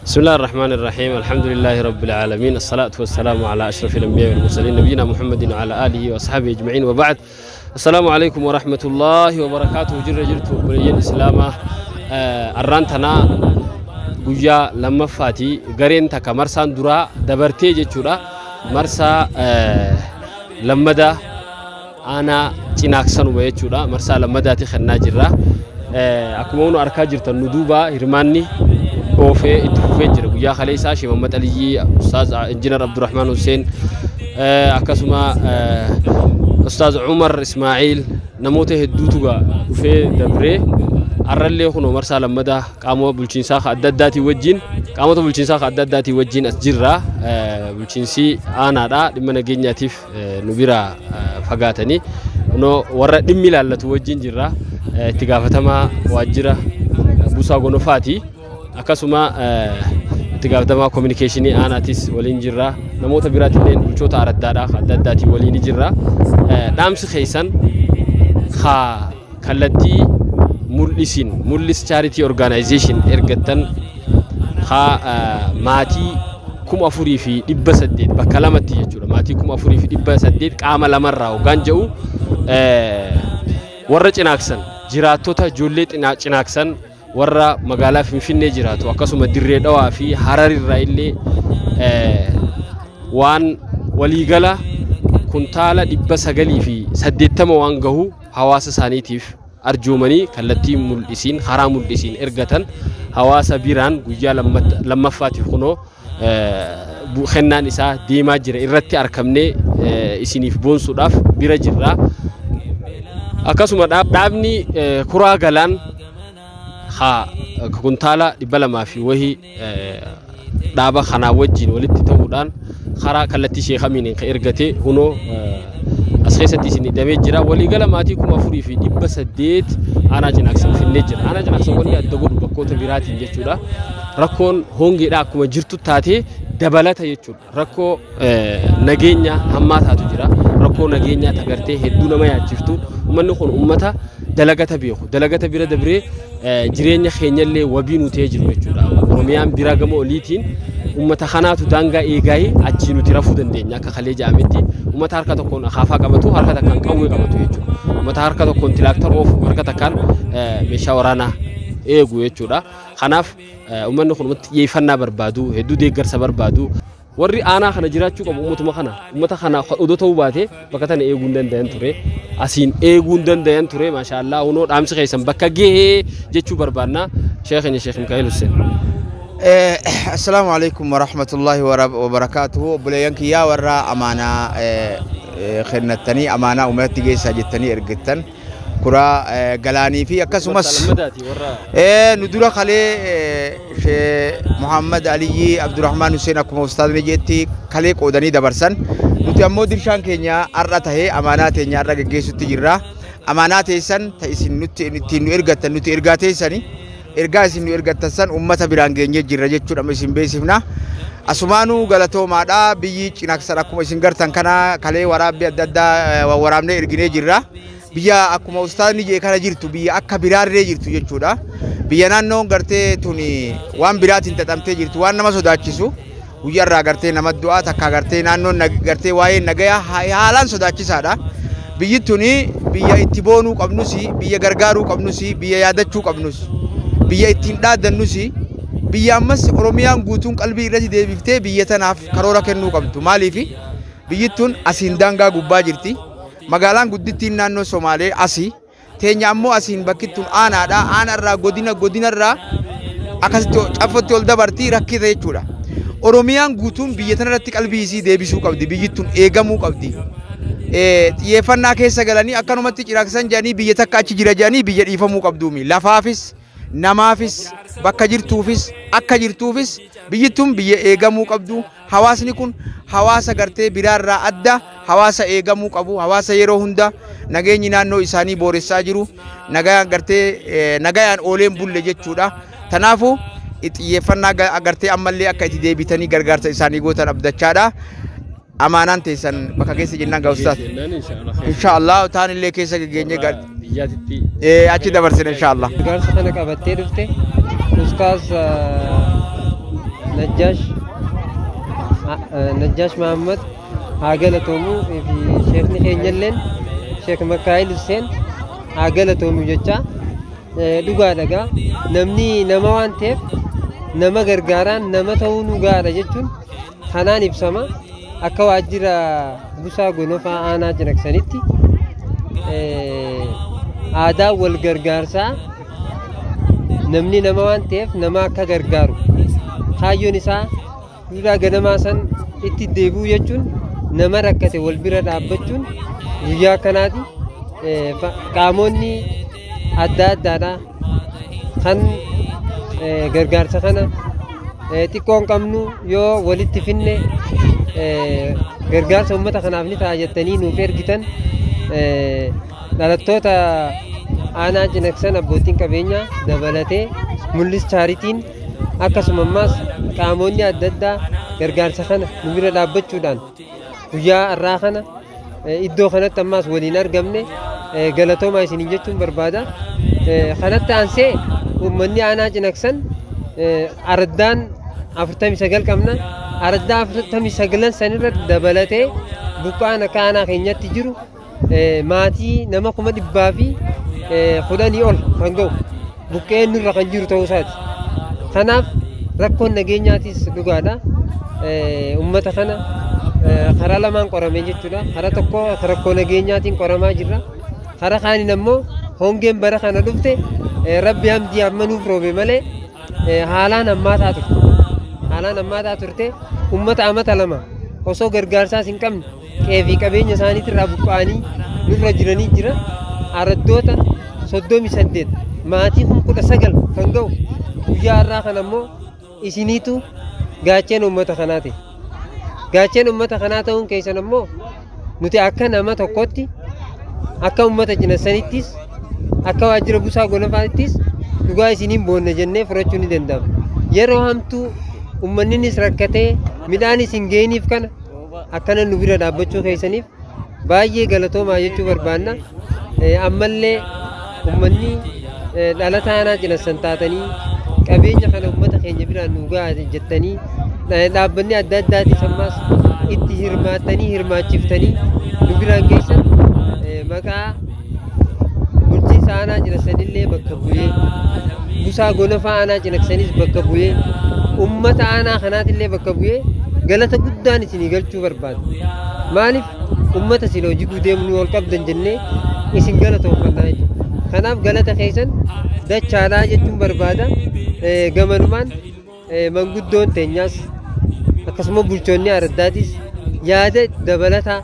بسم الله الرحمن الرحيم، الحمد لله رب العالمين، الصلاة والسلام على أشرف الأنبياء والمرسلين، نبينا محمد وعلى آله وأصحابه أجمعين، وبعد، السلام عليكم ورحمة الله وبركاته. Jirra jirtu obboleeyyan Islaamaa? Arraan tanaa guyyaa lammaffaati. Gareen takka marsaan duraa dabartee jechuudha. Marsaa lammadaa aanaa Cinaaksanuma jechuudha. Marsaa lammadaati kennaa jirra. Akkuma nu arkaa jirtan, nu duuba hirmaanni oofee itti fufee jira. Guyyaa kaleessaa Sheekh Muhammad Aliyyii, Ustaaz Injinar Abdurrahman Hussein, akkasuma Ustaaz Umar Ismaa'iil, namoota hedduutu dhufee dabree. Arrallee kunoo marsaa lammadaa qaama bulchiinsaa adda addaatii wajjin, qaamota bulchiinsaa adda addaatii wajjin as jirra. Bulchiinsi aanaadha, dhimma nageenyaatiif nu bira fagaatanii, kunoo warra dhimmi ilaallatu wajjin jirra. Itti gaafatamaa waajjira Buusaa Gonofaati. Akkasuma itti gaafatamaa kominikeeshinii aanaatis waliin jirra. Namoota biraatillee bulchoota araddaadha adda addaatii waliin jirra. Dhaamsi keessan haa kallattii mul'isin Mul'is Charity Organization ergattan haa maatii 4,800 bakka lamatti jechuudha. Maatii 4,800 qaama lamarraa hoggaan jedhu, warra Cinaaksan jiraattota, ijoollee Cinaaksan warra magaalaa Finfinnee jiraatu, akkasuma Dirree Dhawaa fi Hararirraa illee waan waliigala kuntaala 980 waan gahu hawaasa isaaniitiif arjoomanii kallattii mul'isiin, karaa mul'isiin ergatan, hawaasa biraan guyyaa lammaffaatiif kunoo kennaan isaa deemaa jira. Irratti argamnee isiniif boonsuudhaaf bira jirra. Akkasuma dhaabni Kuraa Galaan haa kuntaala 200 fi wahii dhaaba kanaa wajjin walitti ta'uudhaan karaa kallattii Sheekh Amiiniin kan ergate hunoo as keessatti isin hidhamee jira. Waliigala maatii 4,800 aanaa Cinaaksan finnee jira. Aanaa Cinaaksan wanni adda godhu bakkoota biraatiin jechuudha. Rakkoon hongeedha akkuma jirtu taatee dabalata jechuudha. Rakkoo nageenya hammaataatu jira. Rakkoo nageenyaa tagartee hedduu nama yaachiftu. Uummanni kun uummata dalagata beeku. Dalagata bira dabree jireenya keenyallee wabii nu ta'ee jiru jechuudha. Oromiyaan biraa gama oliitiin uummata kanaatu daangaa eegaayee achii nuti rafuu dandeenya. Akka kalee ja'ametti, uummata harka tokkoon akaafaa qabatu, harka takkaan qawwee qabatu jechuudha. Uummata harka tokkoon tilaaktar oofu, harka takkaan meeshaa waraanaa eegu jechuudha. Kanaaf uummanni kun uummata xiyyeeffannaa barbaadu, hedduu deeggarsa barbaadu. Warri aanaa kana jiraachuu qabu uummatuma kana. Uummata kana odoo ta'uu baate bakka tana eeguu hin danda'an ture. Asiin eeguu hin danda'an ture. Maashaallah, hunoo dhaamsi keessan bakka gahee jechuu barbaanna. Sheekh Sheekh Mikaa'el Hussein. Assalaamu alaikum warahmatullahi wabarakaatuhu. Obboleeyyan kiyyaa warra amaanaa kennattanii, amaanaa uummatatti geessaa jettanii ergattan, Kuraa Galaanii fi akkasumas nu dura kalee Shee Muhammad Aliyyi Abdurrahman Hussein akkuma ustaazni jetti kalee qoodanii dabarsan. Nuti ammoo dirshaan keenya har'a tahee amaanaa teenya har'a geggeessutti jirra. Amaanaa teessan ta isin nutti ittiin nu ergattan, nuti ergaa teessani, ergaa isin nu ergattan san ummata biraan geenyee jirra jechuudha isin beeksifna. Asumaanuu galatoomaadha. Biyyi Cinaaksan akkuma isin gartan kana kalee waraabbii adda addaa waraabnee erginee jirra. Biyya akkuma ustaazni jee kana jirtu, biyya akka biraarree jirtu jechuudha. Biyya naannoon gartee tuni waan biraatiin xaxamtee jirtu, waan nama sodaachisu. Guyyaarraa gartee nama du'aa takka gartee naannoon gartee waa'ee nagayaa haalaan sodaachisaadha. Biyyi tuni biyya itti boonuu qabnus, biyya gargaaruu qabnus, biyya yaadachuu qabnus, biyya ittiin dhaaddannus, biyya ammas Oromiyaan guutuun qalbii irratti deebiftee biyya tanaaf karoora kennuu qabdu. Maaliif? Biyyi tun asiin daangaa gubbaa jirti. Magaalaan guddittiin naannoo Somaalee asii. Teenya ammoo asiin bakki tun aanaadha. Aanaarraa godina, godinarraa akkasitti caffootti ol dabartii rakkisa jechuudha. Oromiyaan guutuun biyya tanarratti qalbii isii deebisuu qabdi. Biyyi tun eegamuu qabdi. Xiyyeeffannaa keessa galanii akkanumatti Cinaaksan jedhanii biyya takka achi jira jedhanii biyya dhiifamuu qabduumi. Lafaafis, namaafis, bakka jirtuufis, akka jirtuufis biyyi tun biyya eegamuu qabdu. Hawaasni kun hawaasa gartee biraarraa adda, hawaasa eegamuu qabu, hawaasa yeroo hunda nageenyi naannoo isaanii booressaa jiru, nagayaan gartee nagayaan ooleen bulle jechuudha. Kanaafuu xiyyeeffannaa agartee ammallee akka itti deebitanii gargaarsa isaanii gootan abdachaadha. Amaanaan teessan bakka keessa jennaan gaa ustaas. Inshaallah taanillee keessa geenye biyyaatitti achi dabarsine inshaallah. Gargaarsa kana qabattee dhufte Ustaaz. Najjaash Mahammad haa galatoomuu fi sheekni keenyalleen Sheek Makaayil Hussein haa galatoomu jecha. Dhugaadha gaa, namni nama waan ta'eef nama gargaaraan nama ta'uu nu gaadha jechuun kanaan ibsama. Akka waajjira busaa gonofaa aanaa Cinaksanitti aadaa wal gargaarsaa, namni nama waan ta'eef nama akka gargaaru kaayyoon isaa duudhaa ganamaa san itti deebi'u jechuun nama rakkate wal bira dhaabbachuun guyyaa akkanaati. Qaamonni adda addaadha kan gargaarsa kana xiqqoon qabnu yoo walitti finne gargaarsa uummata kanaaf ni ta'a jettanii nuuf ergitan, dhalattoota aanaa Cinaksan, abbootiin qabeenyaa dabalatee Mul'is Chaaritiin, akkasuma ammaas qaamonni adda addaa gargaarsa kana nu bira dhaabbachuudhaan guyyaa har'aa kana iddoo kanatti ammaas waliin argamne, galatoomaa isiniin jechuun barbaada. Kanatti aansee uummanni aanaa Cinaksan araddaan 49 qabna. Araddaa 49 sanirra dabalatee buqqaan akka aanaa keenyatti jiru maatii nama 110,000 ol kan ga'u buqqeen nurra kan jiru ta'uu isaati. Kanaaf rakkoon nageenyaatis dhugaadha. Uummata kana karaa lamaan qoramee jechuudha. Karaa tokko rakkoo nageenyaatiin qoramaa jirra. Karaa kaaniin ammoo hongeen bara kana dhufte, rabbi hamdii amma nuuf roobe malee, haalaan hammaataa turte. Haalaan hammaataa turte. Uummata amata 2 osoo gargaarsaas hin qabne qe'ee fi qabeenya isaaniitirraa buqqa'anii nurra jiranii jira. Araddoota 38, maatii 19,000 kan ga'u guyyaa har'aa kana ammoo isiniitu gaacheen uummata kanaati. Gaacheen uummata kanaa ta'uun keessan ammoo nuti akka nama tokkotti, akka uummata Cinaksanittis, akka waajjira busaa gonofaattis dhugaa isiniin boonna jennee fudhachuu ni danda'ama. Yeroo hamtuu uummanninis rakkatee midhaan isin geeniif kana akkana nu bira dhaabbachuu keessaniif baay'ee galatoomaa jechuu barbaanna. Ammallee uummanni dhalata aanaa Cinaksan taatanii qabeenya kana uummata keenya biraan nu gahaa jettanii, dhaabbanni adda addaatis ammaas itti hirmaattanii hirmaachiftanii nu biraan geessan, maqaa bulchiinsa aanaa Cinaksanillee bakka bu'ee, busaa gonofaa aanaa Cinaksanis bakka bu'ee, uummata aanaa kanaatillee bakka bu'ee galata guddaan isinii galchuu barbaada. Maaliif uummata sila hojii deemu nu ol qabdan jennee isin galatoonfannaa jechuudha. Kanaaf galata keessan dachaadhaa jechuun barbaada. Gamanumaan manguddoon teenyaas akkasuma bulchoonni araddaatis yaada dabalataa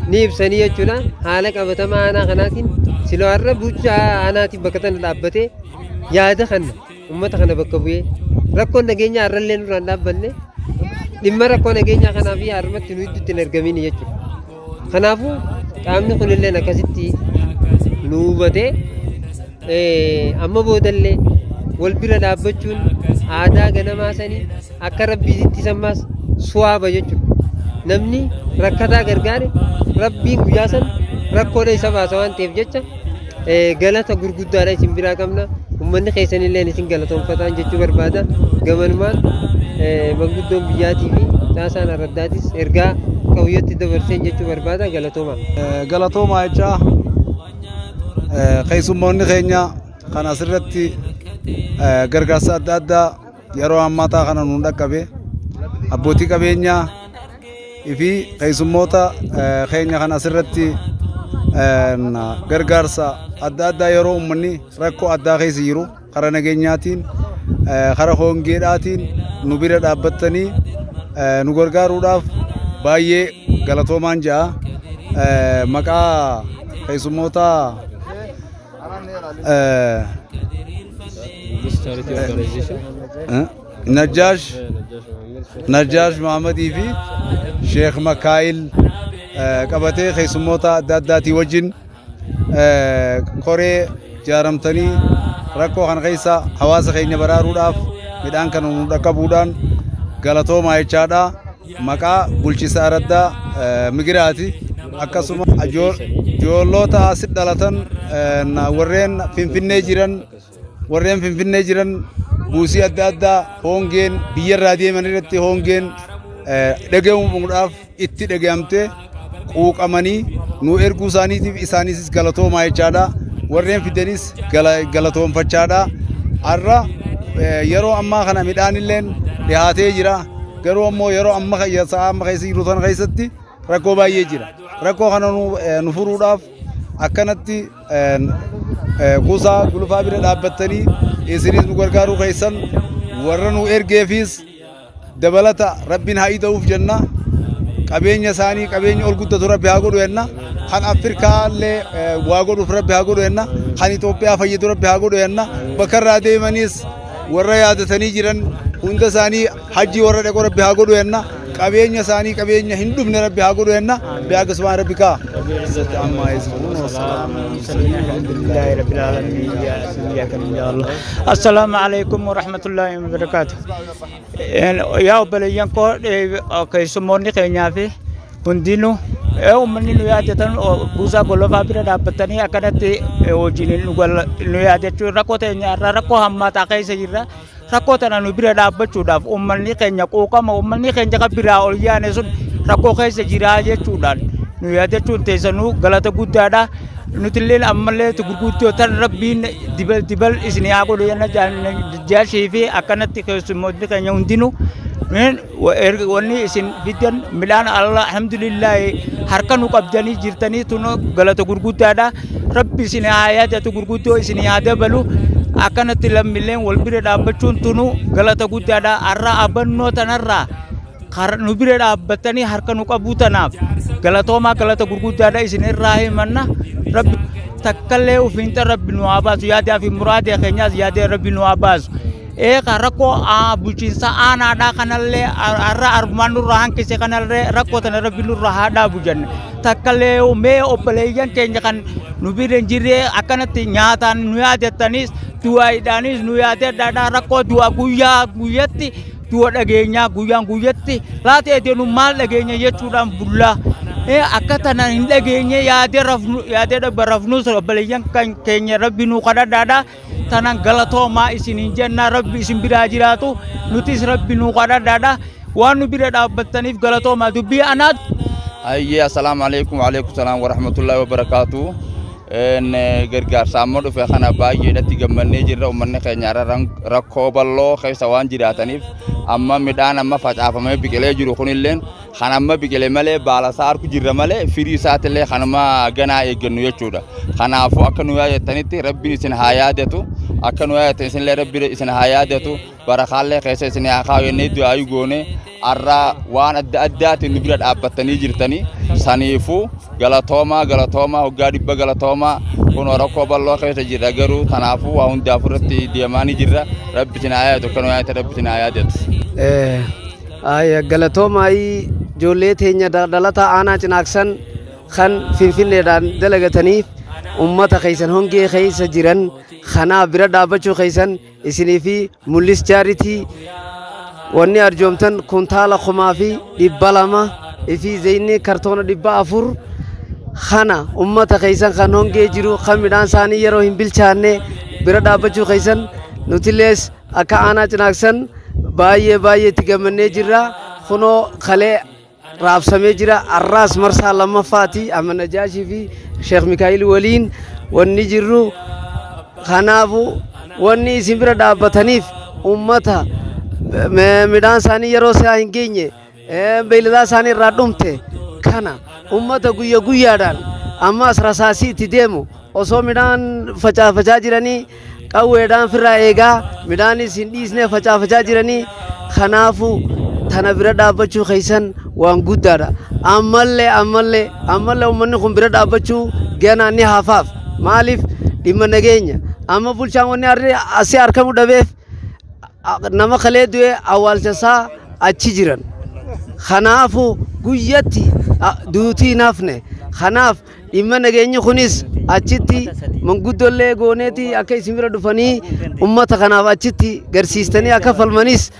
ni ibsanii jechuudha. Haala qabatamaa aanaa kanaatiin sila har'a bulchaa aanaatiin bakka tana dhaabbatee yaada kana uummata kana bakka bu'ee, rakkoon nageenyaa har'allee nurraan dhaabbanne, dhimma rakkoo nageenyaa kanaa fi har'umatti nu iddootti hin argamin jechuudha. Kanaafuu qaamni kunillee akkasitti nu hubatee amma boodallee wal bira dhaabbachuun aadaa ganamaa sanii akka rabbiitti sammaas suwaaba jechuudha. Namni rakkataa gargaare rabbiin guyyaa san rakkoodha isa baasa waan ta'eef jecha galata gurguddaadha isin biraa qabna. Uummanni keessanillee isin galatoonfataan jechuu barbaada. Gamanumaan manguddoon biyyaatii fi caasaan araddaatis ergaa qawwiyyotti dabarseen jechuu barbaada, galatooma. Galatoomaa jecha keessummoonni keenya kan asirratti gargaarsa adda addaa yeroo ammaa kana nuun dhaqqabe, abbootii qabeenyaa fi keessummoota keenya kan asirratti gargaarsa adda addaa yeroo uummanni rakkoo addaa keessa jiru karaa nageenyaatiin, karaa hongeedhaatiin nu bira dhaabbattanii nu gargaaruudhaaf baay'ee galatoomaan ja'a. Maqaa keessummoota This charity organization. Najjaash Mahamadii fi Sheekh Makaayil qabatee keessummoota adda addaatii wajjin koree jaaramtanii rakkoo kana keessa hawaasa keenya baraaruudhaaf midhaan kana nu dhaqqabuudhaan galatoomaa jechaadha. Maqaa bulchiinsa araddaa Migiraati. Akkasuma ijoollota asit dhalatan, warreen Finfinnee jiran Buusii adda addaa hongeen biyyarraa deeman irratti hongeen dhagahamuudhaaf itti dhagahamte quuqamanii nu erguu isaaniitiif isaanis galatoomaa jechaadha. Warreen fidanis galatoonfachaadha. Har'a yeroo ammaa kana midhaan illeen dhiyaatee jira. Garuu ammoo yeroo amma sa'a amma keessa jiru sana keessatti rakkoo baay'ee jira. Rakkoo kana nu furuudhaaf akkanatti kuusaa gulufaa bira dhaabbattanii isinis nu gargaaruu keessan warra nu ergeefis dabalata rabbiin haa ida'uuf jenna. Qabeenya isaanii qabeenya ol guddatu rabbi haa godhu jenna. Kan Afrikaa illee waa godhuuf rabbi haa godhu jenna. Kan Itoophiyaa fayyadu rabbi haa godhu jenna. Bakka irraa deemanis warra yaadatanii jiran hunda isaanii hajji warra dhaqu rabbi haa godhu jenna. Qabeenya isaanii qabeenya hin dhumne rabbi haa godhu jenna. Bi'aa subhaan rabbika. Amma yasifuun alhamdulillahi rabbil alamin ya Allah. Assalamu alaikum wa rahmatullahi wa barakatuh. Yaa obboleeyyan koo keessummoonni keenyaa fi hundinuu uummanni nu yaadatan buusaa golofaa bira dhaabbatanii akkanatti hojiin nu yaadachuu rakkoo teenya irraa rakkoo hammaataa keessa jirra. Rakkoo tana nu bira dhaabbachuudhaaf uummanni keenya quuqama uummanni keenya kan biraa ol yaane sun rakkoo keessa jiraa jechuudhaan nu yaadachuun teessanuu galata guddaadha. Nutillee ammallee gurguddoo tan rabbiin dibal dibal isin haa godhu jenna jaashii fi akkanatti keessummoonni keenya hundinuu wanni isin fiddan midhaan alhamdulillahi harka nu qabdanii jirtanii tun galata gurguddaadha. Rabbi isin haa yaadatu gurguddoo isin haa dabalu. Akkanatti lammiileen wal bira dhaabbachuun tunu galata guddaadha. Har'a abannoo tanarraa nu bira dhaabbatanii harka nu qabuu tanaaf galatoomaa galata gurguddaadha isin irraa himanna. Rabbi takkallee ufiinta rabbi nu haa baasu yaadaa fi muraadee keenyaas yaadee rabbi nu haa baasu. Eega rakkoo bulchiinsa aanaadhaa kanallee har'a armaan nurraa hanqise kanallee rakkoo tana rabbi nurraa haa dhaabu jenna. Takkallee mee obboleeyyan keenya kan nu bira hin jirre akkanatti nyaataan nu yaadattanis du'aadhaanis nu yaadadhaadhaa rakkoo du'a guyyaa guyyatti du'a dhageenyaa guyyaan guyyatti laata eedenu maal dhageenya jechuudhaan bullaa. Akka tana hin dhageenye yaadee rafnu yaadee dhabba rafnus obboleeyyan kan keenya rabbi nu kadhadhaadha. Tanan galatoomaa isiniin jenna rabbi isin biraa jiraatu nutis rabbi nu kadhadhaadha. Waan nu bira dhaabbattaniif galatoomaa dubbii anaa. Ayyee assalaamu alaikum wa alaikum salaam wa rahmatullahi wa barakaatu. Gargaarsa amma dhufe kana baay'eedhatti gammannee jirra. Uummanni keenya rakkoo bal'oo keessa waan jiraataniif amma midhaan amma facaafamee biqilee jiru kunilleen kan amma biqile malee baala isaa harku jirra malee firii isaatillee kanuma ganaa eeggannu jechuudha. Kanaafuu akka nu yaadattanitti rabbiin isin haa yaadatu. Akka nu yaadatan isinillee rabbi isin haa yaadatu. Barakaallee keessa isin haa kaa'u jennee du'aayuu goone har'a waan adda addaatiin nu bira dhaabbattanii jirtanii saniifuu galatoomaa galatoomaa hoggaa dhibba galatoomaa kun rakkoo bal'oo keessa jirra garuu kanaafuu waa hundaafuu irratti deemaa ni jirra rabbi isin haa yaadatu akka nu yaadatan rabbi isin haa yaadatu. Galatoomaa ijoollee teenya dhalataa aanaa cinaaksan kan finfinneedhaan dalagataniif ummata keessan hongee keessa jiran kanaaf bira dhaabbachuu keessan isinii fi mul'is jaaritii wanni arjoomtan kuntaala 2,200 fi zayinii kartoona 400 kana ummata keessan kan hongee jiru kan midhaan isaanii yeroo hin bilchaanne bira dhaabbachuu keessan nutilees akka aanaa cinaaksan baay'ee baay'ee itti gammannee jirra. Kunoo kalee raabsamee jira. Arraas marsaa lammaffaati amma Najaashii fi Sheekh Mikaa'il waliin wanni jirru. Kanaafu wanni isin bira dhaabbataniif ummata midhaan isaanii yeroo isaa hin geenye beeyladaa isaanii irraa dhumte kana ummata guyya guyyaadhaan ammas rasaasii itti deemu osoo midhaan facaafachaa jiranii qawweedhaan firraa eegaa midhaanis hin dhiisne facaafachaa jiranii kanaafu tana bira dhaabbachuu keessan waan guddaadha. Ammallee ammallee ammallee uummanni kun bira dhaabbachuu ganaa ni hafaaf. Maaliif dhimma nageenya amma bulchaan wanni asii argamu dhabeef nama kalee du'e awwaalchasaa achi jiran. Kanaafu guyyatti duutii hin hafne. Kanaaf dhimma nageenyi kunis achitti manguddollee gooneeti akka isin bira dhufanii ummata kanaaf achitti garsiistanii akka falmanis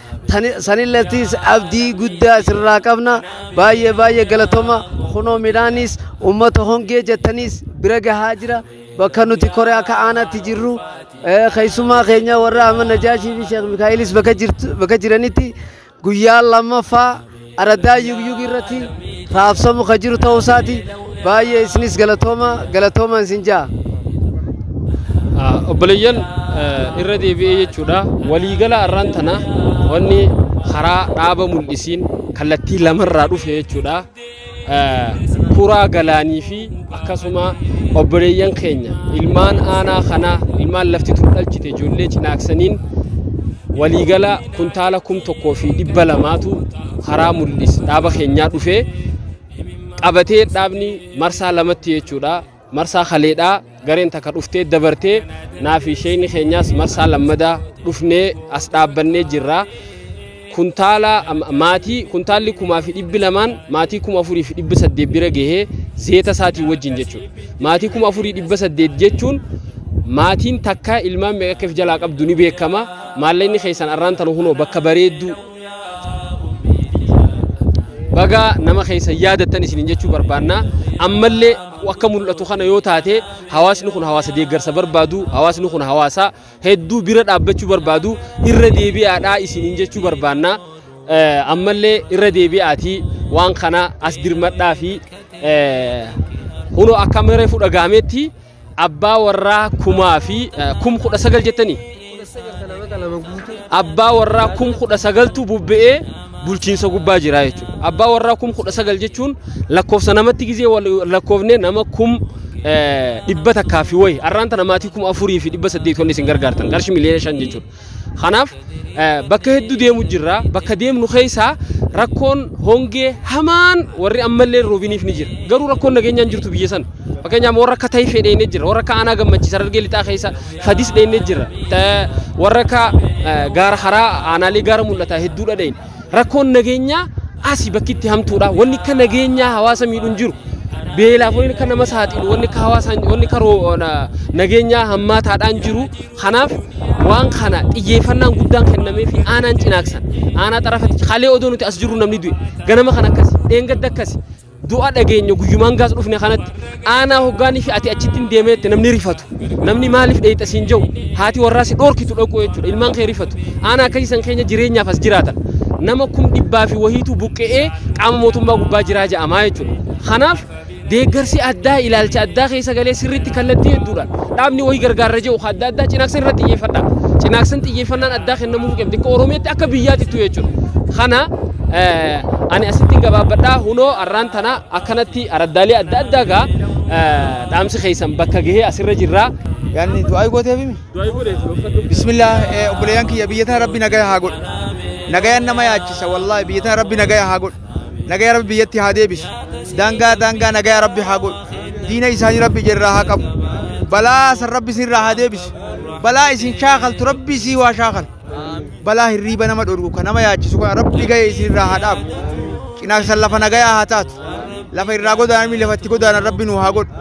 sanillattis abdii guddaa isirraa qabna. Baay'ee baay'ee galatooma. Kunoo midhaanis ummata hongee jettaniis bira gahaa jira. Bakka nuti koree akka aanaatti jirru Keessumaa keenya warra Ahmad Najaashii fi Sheekh Mikaa'ilis bakka jiranitti guyyaa lammaffaa araddaa Yugyug irratti raabsamu kan jiru ta'uu isaati. Baay'ee isinis galatooma, galatooma isin ja'a. Obboleeyyan, irra deebi'ee jechuudha. Waliigala arraan tana wanni karaa dhaaba mul'isiin kallattii lamarraa dhufe jechuudha. Kuraa galaanii fi akkasuma obboleeyyan keenya ilmaan aanaa kanaa, ilmaan lafti tun dhalchite, ijoollee Cinaaksaniin waliigala kuntaala 1200tu karaa mul'is dhaaba keenyaa dhufee qabatee dhaabni marsaa lamatti jechuudha. Marsaa kaleedhaa gareen takka dhuftee dabartee, naa fi sheeyni keenyaas marsaa lammadaa dhufnee as dhaabbannee jirra. Kuntaala maatii kuntaalli 2200 maatii 4800 bira gahee zeeta isaatii wajjin jechuudha. Maatii 4800 jechuun maatiin takka ilmaan meeqa akka of jalaa qabdu ni beekama. Maallaqni keessan arraan tana hunoo bakka bareedduu baga nama keessa yaadattan isiniin jechuu barbaanna. Ammallee akka mul'atu kana yoo taate, hawaasni kun hawaasa deeggarsa barbaadu, hawaasni kun hawaasa hedduu bira dhaabbachuu barbaadu, irra deebi'aadhaa isiniin jechuu barbaanna. Ammallee irra deebi'aatii waan kana as dirmadhaa fi hunoo akka maree fudhagaametti abbaa warraa 10,019 jettanii, abbaa warraa 19,000tu bubbe'ee bulchiinsa gubbaa jira jechuudha. Abbaa warraa 19,000 jechuun lakkoofsa namatti gizee lakkoofnee nama 100,000 fi wayi. Arraan tana maatii 4800 wanni isin gargaartan qarshii 5 miliyoona jechuudha. Kanaaf bakka hedduu deemu jirra. Bakka deemnu keessaa rakkoon hongee hamaan warri ammallee roobiniif ni jira. Garuu rakkoon nageenyaan jirtu biyya sana. Fakkeenyaaf warra akka Tayfee dheenee jira. Warra akka aanaa Gammachiis Harargee Lixaa keessa Fadis dheenee jira. Warra akka gaara haraa aanaalee gaara mul'ataa hedduudha dheen. Rakkoon nageenyaa asii bakki itti hamtuudha. Wanni akka nageenyaa hawaasa miidhu hin jiru. Beelaaf wanni akka nama saaxilu, wanni akka hawaasa, wanni akka nageenyaa hammaataadhaan jiru. Kanaaf waan kana xiyyeeffannaan guddaan kennamee fi aanaan Cinaaksan aanaa xarafatti kalee odoo nuti as jirru namni du'e, ganama kan akkasi, dheengadda akkasi du'a dhageenya. Guyyumaan gaas dhufne kanatti aanaa hoggaanii fi ati achitti hin deemeette namni rifatu, namni maaliif dheeyxa siin jiru, haati warraa si dhoorkitu dhaqu jechuudha, ilmaan kee rifatu. Aanaa akkasii san keenya jireenyaaf as jiraatan nama 100,000 fi wahiitu buqqe'ee qaama mootummaa gubbaa jiraa jedhamaa jechuudha. Kanaaf deeggarsi addaa ilaalcha addaa keessa galee sirriitti kallattii hedduudhaan dhaabni wayii gargaarra jedhu adda addaa Cinaaksan irratti xiyyeeffadha. Cinaaksan xiyyeeffannaan addaa kennamuu qabdi akka Oromiyaatti, akka biyyaatittu jechuudha. Kana ani asitti gabaabbadhaa. Hunoo arraan tana akkanatti araddaalee adda addaa gaa dhaamsi keessan bakka gahee asirra jirraa. Yaanni du'aa gooteef himi? Bismillah, obboleeyyan kiyya, biyya tana Rabbi nagaya haa godhu. Nagayaan nama yaachisa, wallaahi. Biyya tana Rabbi nagaya haa godhu. Nagaya Rabbi biyyatti haa deebisu. Daangaa daangaa nagaya Rabbi haa godhu. Diina isaanii Rabbi jirraa haa qabu. Balaa san Rabbi isinirraa haa deebisu. Balaa isin shaakaltu Rabbi isii waa shaakal. Balaa hirriiba nama dhorku kan nama yaachisu kana Rabbi gahee isinirraa haa dhaabu. Cinaaksan lafa nagayaa haa taatu. Lafa irraa godaananii lafa itti godaanan Rabbi nu haa godhu.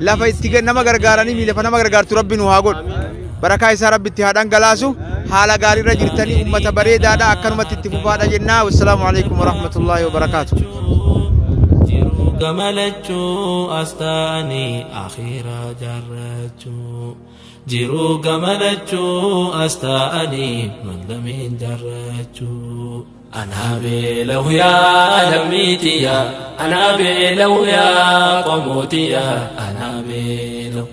Lafa itti nama gargaaranii lafa nama gargaartu Rabbi nu haa godhu. Barakaa isaa Rabbi itti haa dhangalaasu. Haala gaariirra jirtanii, ummata bareedaadha, akkanumatti itti fufaadha jennaa. Wassalaamu alaikum warahmatullaahi wabarakaatu. Gamalachuu as ta'anii akhiraa jaarrachuu, jiruu gamalachuu as ta'anii mallamiin jaarrachuu. Anaa beela'u yaa lammiitiya, anaa beela'u yaa qomootiya, anaa beela'u.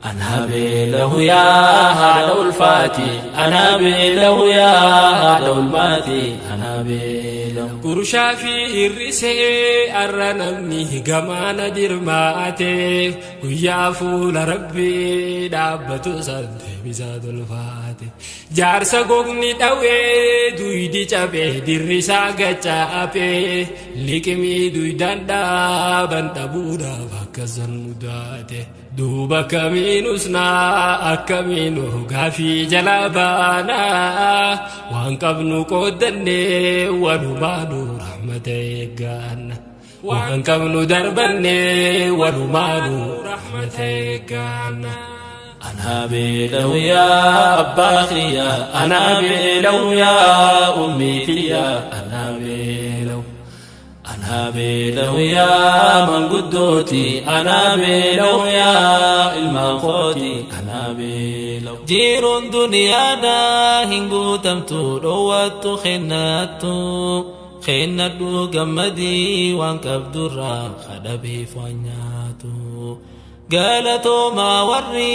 Anaa beela'u yaa haadha ulfaati, anaa beela'u yaa haadha ulmaati, anaa beela'u. Gurushaa fi hir'isee arra namni gamaana dirmaate, guyyaa fuula Rabbii dhaabbatu san deebisaa tolfaate. Jaarsa gogni dhawee duydi cabee dirrisaa gachaapee liqimii duydaan dhaaban dhabuudhaaf akkasan mudaate. Duuba akkamiin usnaa, akkamiin gaafii jalaa baanaa? Waan qabnu qooddannee walumaanu rahmata eegganna. Waan qabnu darbannee walumaanu rahmata eegganna. Anaa beela'u yaa abbaa kiyya, anaa beela'u yaa ummii kiyya, anaa beela'u. Anaa beela'u yaa manguddooti, anaa beela'u yaa ilmaan kooti, anaa Anaa beela'u. Jiruun duniyaadhaa hin guutamtu dhoowwattu kennattu. Kennadhu gammadii waan qabdurraa kadhabeef waan nyaatu. Galatoomaa warri.